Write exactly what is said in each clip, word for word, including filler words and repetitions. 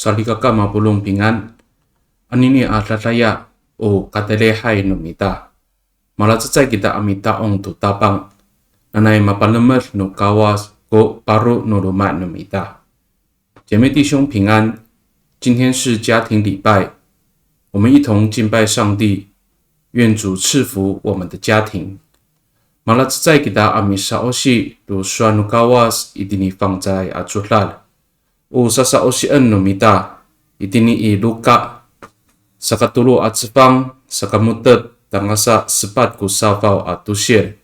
Salikaka mapolong pingan, anini a dadaya o kataylihay no mita. Malacecay kita a mita'ong to Tapang, nanay mapalemed no Kawas ko paro no loma' no mita. 姐妹弟兄平安，今天是家庭礼拜，我们一同敬拜上帝，愿主赐福我们的家庭。Malacecay kita a misa'osi to sowal no Kawas itini fangcalay a codad. O sasa'osien no mita, itini i Luka, sakatolo a cefang, sakamo^tep tangasa sepat ko safaw a tosil.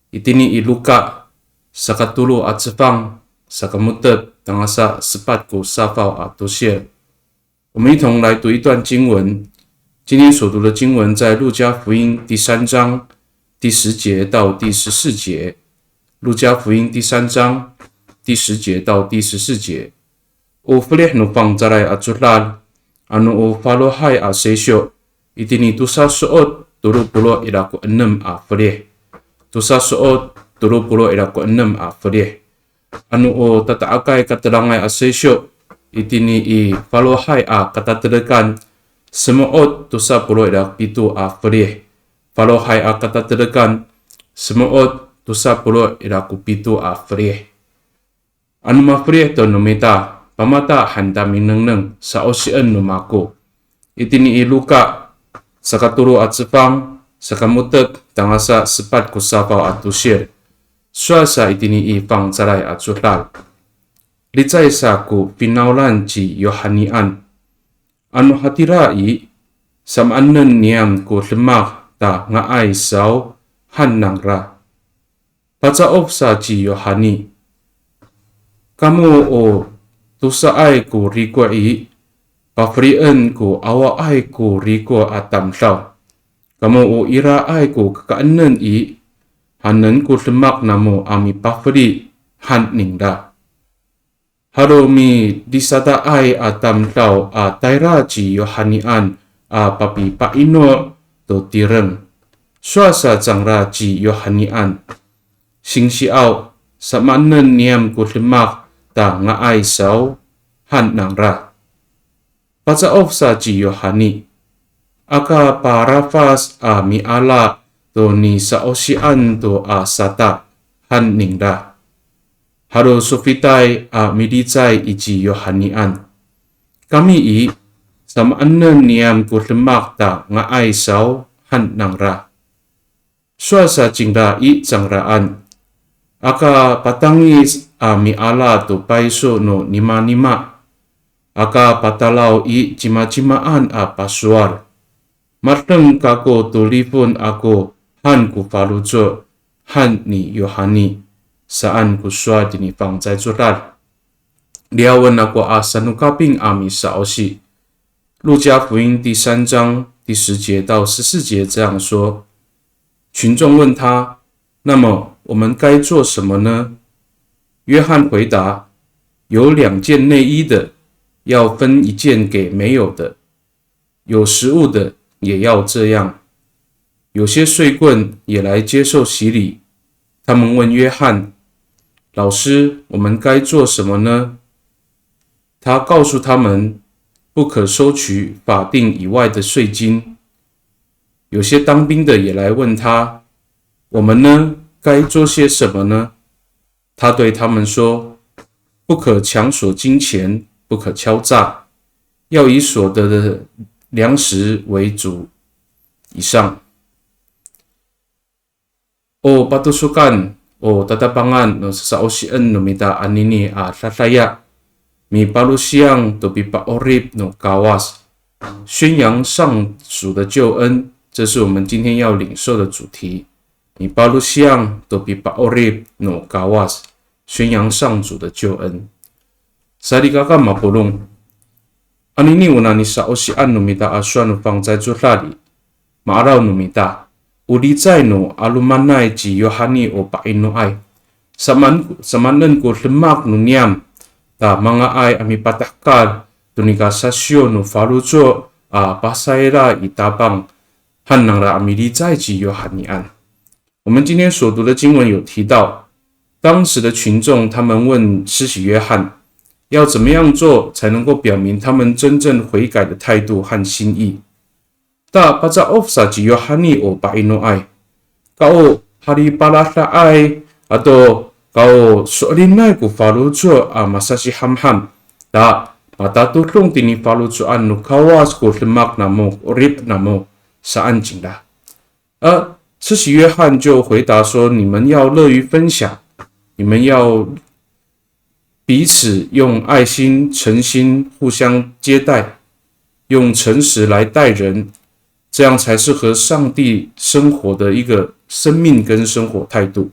Itini i Luka, sakatolo a cefang, sakamo^tep tangasa sepat ko safaw a tosil. 我们一同来读一段经文。今天所读的经文在路加福音第三章第十节到第十四节。路加福音第三章第十节到第十四节。O felih no fangcalay a codad, ano o falohay a sesyo, itini tosa so'ot tolo polo' ira ko enem a felih. Tosa so'ot tolo polo' ira ko enem a felih. Ano o tata'akay katelangay a sesyo, itini i falohay a katatelekan, semo'ot tosa polo' ira pito a felih. Falohay a katatelekan, semo'ot tosa polo' ira ko pito a felih. Ano mafelih to no mita, pamata han ta minengneng, sa'osien no mako. Itini i Luka, sakatolo a cefang, sakamo^tep tangasa sepat ko safaw a tosil. Sowal sa itini i fangcalay a codad. Licay sa ko finawlan ci Yohanian. Ano hatira i, samaanen niyam ko demak ta nga'ay saw han nangra. Paca'of sa ci Yohani. Kamo o tosaay ko riko' i, pafelien ko awaay ko riko' a tamdaw. Kamo o iraay ko kakaenen i, hanen ko demak namo a mipafeli han ningra. Halo milisataay a tamdaw a tayra ci Yohanian a papipa'ino' to tireng. Sowal sa cangra ci Yohanian. Singsiaw, samaanen niyam ko demak ta nga'ay saw han nangra. Paca'of sa ci Yohani. Aka parafas a miala to nisa'osian to a sata han ningra. Halo sofitay a milicay i ci Yohanian. Kami i, samaanen niyam ko demak ta nga'ay saw han nangra. Sowal sa cingra i cangraan. Aka patangic a miala to payso no nimanima. Aka patalaw i cimacimaan a pasowal. Madeng kako to lifon ako han ko faloco' han ni Yohani, saan ko sowal tini fangcalay codad. Liyawen ako a sanokaping a misa'osi. 路加福音第三章第十节到十四节这样说：群众问他：“那么我们该做什么呢？”约翰回答：“有两件内衣的，要分一件给没有的；有食物的，也要这样。”有些税吏也来接受洗礼，他们问约翰：“老师，我们该做什么呢？”他告诉他们，不可收取法定以外的税金。有些当兵的也来问他：“我们呢，该做些什么呢？”他对他们说：“不可强索金钱，不可敲诈，要以所得的粮食为主。”以上。 O patosokan, o tatapangan no sasa'osien no mita anini a dadaya, mipalosiyang to pipa'orip no Kawas, 宣扬上主的救恩，这是我们今天要领受的主题。Mipalosiyang to pipa'orip no Kawas, 宣扬上主的救恩。Salikaka mapolong, anini o nanisa'osian no mita a sowal no fangcalay codad i, ma'araw no mita, o licay no 'alomanay ci Yohani o pa'inoay. Samaan, samaanen ko demak no niyam, ta manga'ay a mipatahekal to nika sasiyo no faloco' a pasayra i Tapang, han nangra a milicay ci Yohanian. 我们今天所读的经文有提到，当时的群众他们问施洗约翰：要怎么样做才能够表明他们真正悔改的态度和心意？Ta paca'of sa ci Yohani o pa'inoay. Kao halipalada'ay ato kao so'elinay ko faloco' a masasihamham. Ta patatodong tini faloco'an no Kawas ko demak namo, 'orip namo saan cingra. 而施洗约翰就回答说：你们要乐于分享，你们要彼此用爱心、诚心互相接待，用诚实来待人，这样才是合上帝生活的一个生命跟生活态度。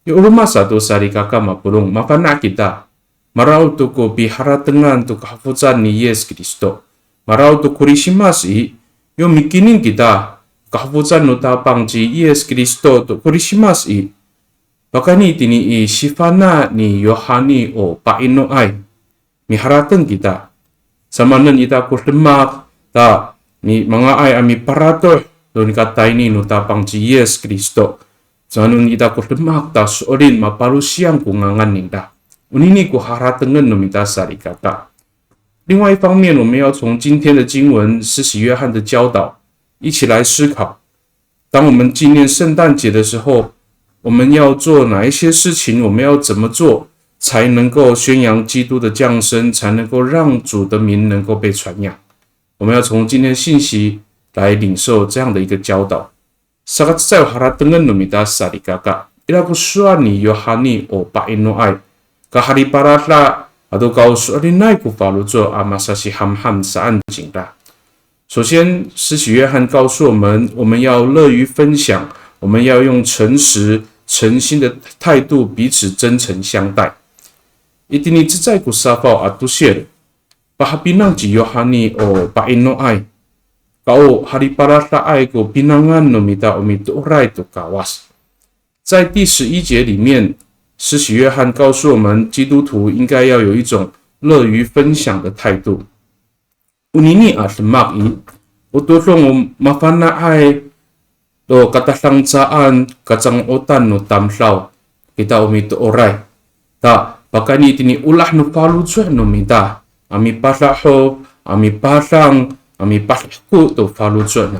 Yo roma sato salikaka mapolong, mafana' kita, maraod to ko piharatengan to kahofocan ni Yis Kristo. Maraod to Korisimas i, yo mikinin kita, kahofocan no Tapang ci Yis Kristo to Korisimas i, pakayni tini i sifana' ni Yohani o pa'inoay. Miharateng kita. Samaanen ita ko demak, ta manga'ay a miparatoh to nika tayni no Tapang ci Yis Kristo. Samaanen ita ko demak ta so'elin mapalosiyang ko ngangan ningra. Onini ko haratengen no mita salikaka. 另外一方面，我们要从今天的经文施洗约翰的教导一起来思考。当我们纪念圣诞节的时候，我们要做哪一些事情？我们要怎么做才能够宣扬基督的降生，才能够让主的名能够被传扬？我们要从今天的信息来领受这样的一个教导。Saka cecay o haratengen no mita salikaka, ira ko sowal ni Yohani o pa'inoay, kahalipalada ato kao so'elinay ko faloco' a masasihamham saan cingra. 首先，施洗约翰告诉我们，我们要乐于分享，我们要用诚实、诚心的态度彼此真诚相待。Itini cecay ko safaw a tosir, pahapinang ci Yohani o pa'inoay, kao halipalada'ay ko pinangan no mita o mitooray to Kawas. 在第十一节里面，施洗约翰告诉我们，基督徒应该要有一种乐于分享的态度。Onini a demak i, o todong o mafana'ay to katadancaan, kacango'otan no tamdaw kita o mitooray. Ta pakayni tini olah no faloco' no mita, a mipadahop, a mipadang, a mipadahko to faloco' no.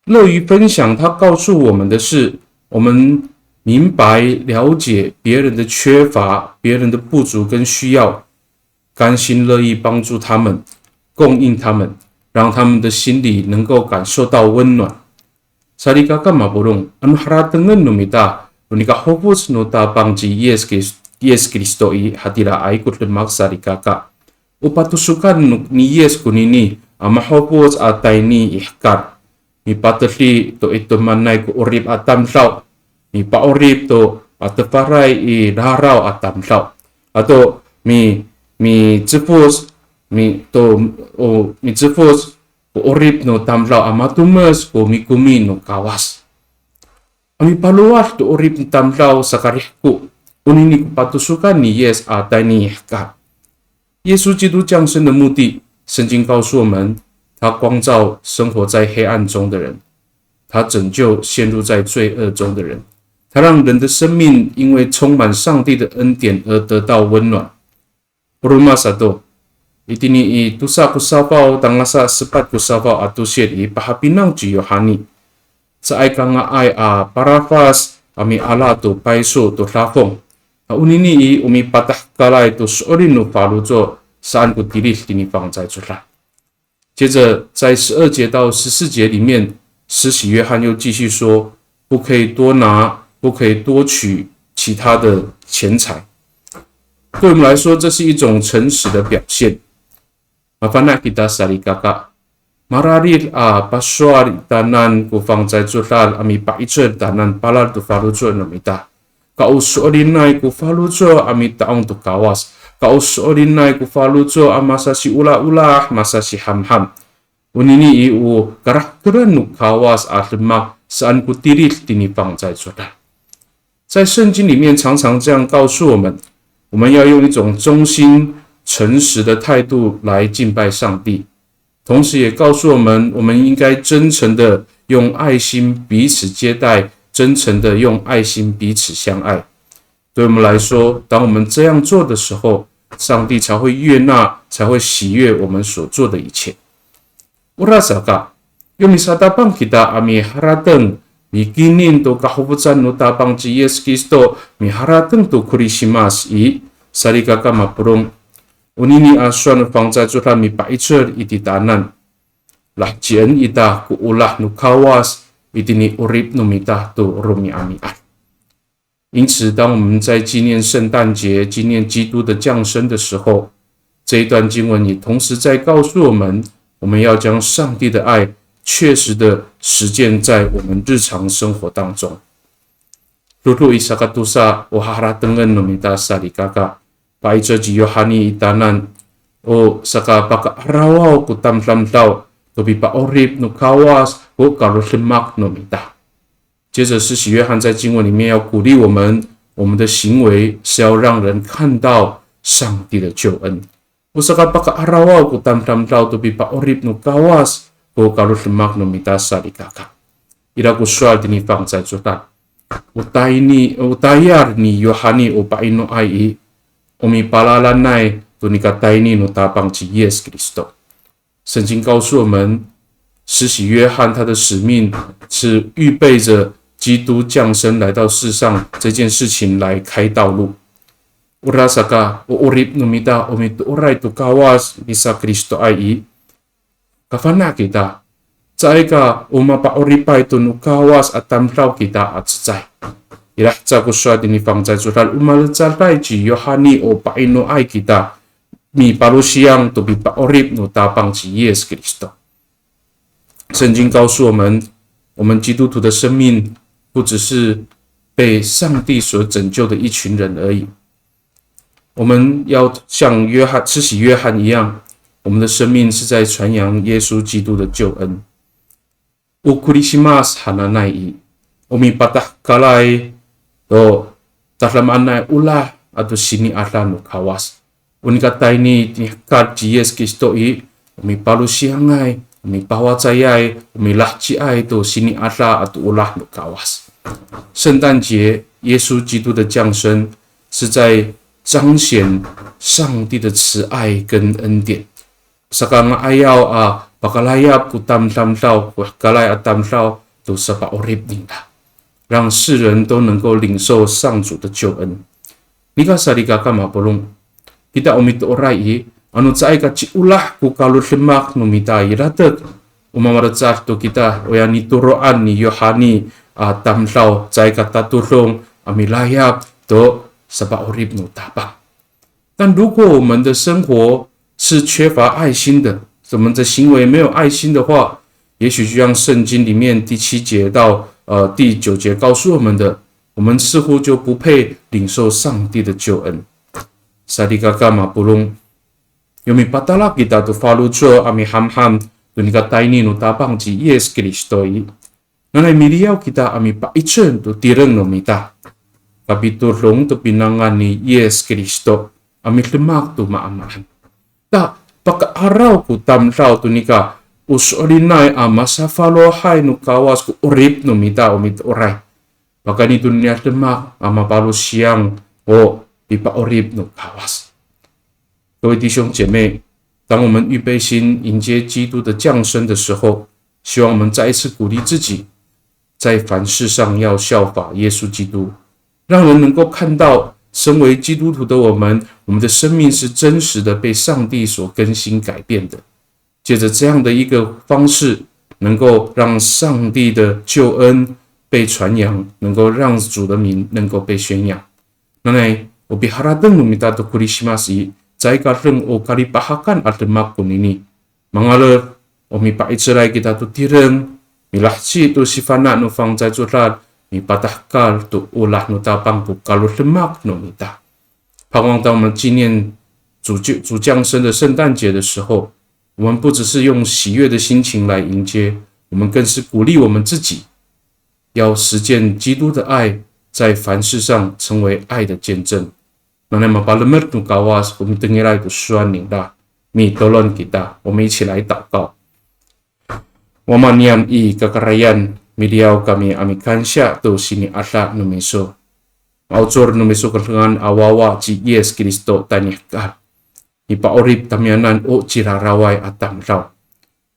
乐于分享，它告诉我们的是，我们明白、了解别人的缺乏、别人的不足跟需要，甘心乐意帮助他们，供应他们，让他们的心里能够感受到温暖。Salikaka mapolong, ano haratengen no mita, no nika hofoc no Tapang ci Yis Kris-, Yis Kristo i, hatiraay ko demak salikaka. O patosokan no, ni Yis konini a mahofoc a tayni i hekal. Mipatedi to i tomanay ko 'orip a tamdaw. Mipa'orip to a tefaray i raraw a tamdaw. Ato mi, micefoc, mi, to, o, micefoc ko 'orip no tamdaw a matomes ko mikomi no Kawas. A mipalowad to 'orip no tamdaw sakarihko, onini ko patosokan ni Yis a tayni i hekal. 耶稣基督降生的目的，圣经告诉我们，他光照生活在黑暗中的人，他拯救陷入在罪恶中的人，他让人的生命因为充满上帝的恩典而得到温暖。Roma sato, itini i tosa ko safaw tangasa sepat ko safaw a tosir i pahapinang ci Yohani. Caay ka nga'ay a parafas a miala to payso to dafong. A onini i o mipatahkalay to so'elin no faloco' saan ko tilid tini fangcalay codad. 接着在十二节到十四节里面，施洗约翰又继续说，不可以多拿，不可以多取其他的钱财。对我们来说，这是一种诚实的表现。Mafana' kita salikaka. Mararid a pasowal tanan ko fangcalay codad a mipa'icel tanan palal to faloco' no mita. Ka o so'elinay ko faloco' a mita'ong to Kawas. Ka o so'elinay ko faloco' a masasiolaolah, masasihamham. Onini i o karahkeran no Kawas a demak saan ko tilid tini fangcalay codad. 在圣经里面常常这样告诉我们，我们要用一种忠心、诚实的态度来敬拜上帝。同时也告诉我们，我们应该真诚的用爱心彼此接待，真诚的用爱心彼此相爱。对我们来说，当我们这样做的时候，上帝才会悦纳，才会喜悦我们所做的一切。Orasaka, yo misatapang kita a miharateng, mikinin to kahofocan no Tapang ci Yis Kristo, miharateng to Krisimas i, salikaka mapolong. Onini a sowal no fangcalay codad mipa'icel i titaanan. Lahecien ita ko olah no Kawas, itini 'orip no mita to romi'ami'ad. 因此，当我们在纪念圣诞节、纪念基督的降生的时候，这一段经文也同时在告诉我们，我们要将上帝的爱确实的实践在我们日常生活当中。Dodo i sakatosa o haharatengen no mita salikaka, pa'icel ci Yohani i tanan, o sakapaka'arawaw ko tamdamdaw to pipa'orip no Kawas ko kalodemak no mita. 接着，施洗约翰在经文里面要鼓励我们，我们的行为是要让人看到上帝的救恩。O sakapaka'arawaw ko tamdamdaw to pipa'orip no Kawas ko kalodemak no mita salikaka. Ira ko sowal tini fangcalay codad. O tayni, o tayal ni Yohani o pa'inoay i, o mipalalanay to nika tayni no Tapang ci Yis Kristo. 圣经告诉我们，施洗约翰他的使命是预备着基督降生来到世上这件事情来开道路。Orasaka, o 'orip no mita o mitooray to Kawas misakristoay i, kafana' kita, caay ka o mapa'oripay to no Kawas a tamdaw kita a cecay. Ira haca ko sowal tini fangcalay codad, o malecaday ci Yohani o pa'inoay kita, mipalosiyang to pipa'orip no Tapang ci Yis Kristo. 圣经告诉我们，我们基督徒的生命不只是被上帝所拯救的一群人而已。我们要像约翰，施洗约翰一样，我们的生命是在传扬耶稣基督的救恩。O Krisimas hananay i, o mipatahkalay to tadamaanay olah ato sini'ada no Kawas. O nika tayni tini hekal ci Yis Kristo i, o mipalosiyangay, o mipawacayay, o milaheciay to sini'ada ato olah no Kawas. 圣诞节，耶稣基督的降生，是在彰显上帝的慈爱跟恩典。Sakanga'ayaw a pakalayap ko tamdamdaw, ko hekalay a tamdaw to sapa'orip ningra, 让世人都能够领受上主的救恩。Nika salikaka mapolong, kita o mitooray i, ano caay ka ciolah ko kalodemak no mita i latek, o mamalecad to kita oya nitoro'an ni Yohani a tamdaw, caay ka tatodong a milayap to sapa'orip no Tapang. 但如果我们的生活是缺乏爱心的，我们的行为没有爱心的话，也许就像圣经里面第七节到，呃，第九节告诉我们的，我们似乎就不配领受上帝的救恩。Salikaka mapolong, yo mipatala kita to faloco' a mihamham to nika tayni no Tapang ci Yis Kristo i, nanay miliyaw kita a mipa'icel to tireng no mita, kapitodong to pinangan ni Yis Kristo a midemak to maamaan. Ta, paka'araw ko tamdaw to nika o so'elinay a masafalohay no Kawas ko 'orip no mita o mitooray. Pakayni to niniya demak a mapalosiyang ko pipa'orip no Kawas. 各位弟兄姐妹，当我们预备心迎接基督的降生的时候，希望我们再一次鼓励自己，在凡事上要效法耶稣基督，让人能够看到身为基督徒的我们，我们的生命是真实的被上帝所更新改变的。借着这样的一个方式，能够让上帝的救恩被传扬，能够让主的名能够被宣扬。Nanay, o piharateng no mita to Krisimas i, caay ka deng o kalipahakan a demak konini. Mangalef, o mipa'icelay kita to tireng, milaheci to sifana' no fangcalay codad, mipatahkal to olah no Tapang ko kalodemak no mita. 盼望当我们纪念主降生的圣诞节的时候，我们不只是用喜悦的心情来迎接，我们更是鼓励我们自己，要实践基督的爱，在凡事上成为爱的见证。Nanay mapalemed no Kawas, o mitengilay to sowal ningra, mitolon kita, 我们一起来祷告。Wama niyam i kakarayan, miliyaw kami a mikansiya to sini'ada no miso. Ma'ocor no miso kadengan a wawa ci Yis Kristo tayni i hekal. Mipa'orip tamiyanan o ciraraway a tamdaw.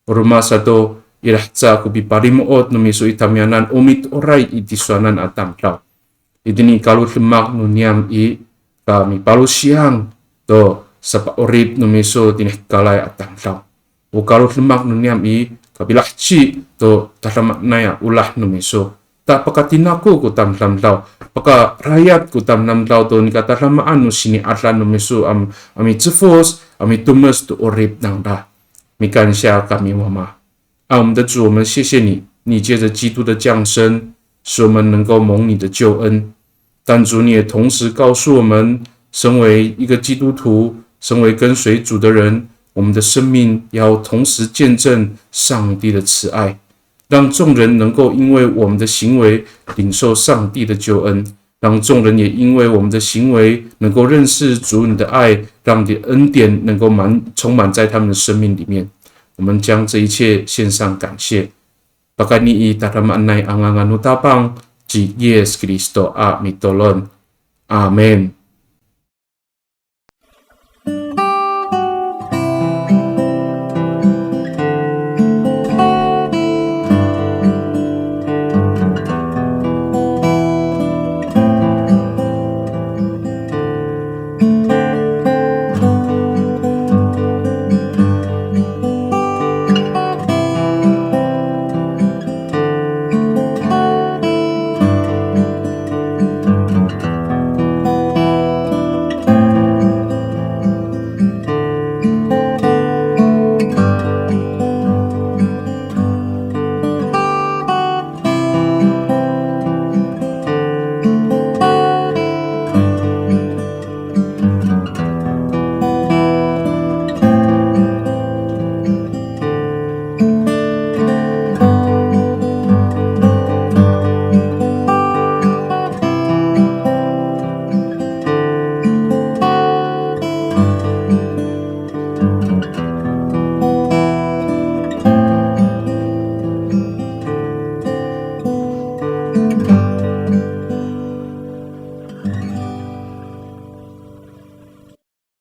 O roma sato, ira haca ko pipalimo'ot no miso i tamiyanan o mitooray i tisowanan a tamdaw. Itini kalodemak no niyam i, ka mipalosiyang to sapa'orip no miso tini hekalay a tamdaw. O kalodemak no niyam i, kapilaheci to tadamaanay a olah no miso. Ta pakatinako ko tamdamdaw, pakarayat ko tamdamdaw to nika tadamaan no sini'ada no miso a, a micefos, a mitomes to 'orip nangra. Mikansiya kami Wama. 爱我们的主，我们谢谢你，你借着基督的降生，使我们能够蒙你的救恩。但主，你也同时告诉我们，身为一个基督徒，身为跟随主的人，我们的生命要同时见证上帝的慈爱，让众人能够因为我们的行为领受上帝的救恩，让众人也因为我们的行为能够认识主你的爱，让你的恩典能够满，充满在他们的生命里面。我们将这一切献上感谢。Pakayni i tadamaanay a ngangan no Tapang ci Yis Kristo a mitolon. Amin.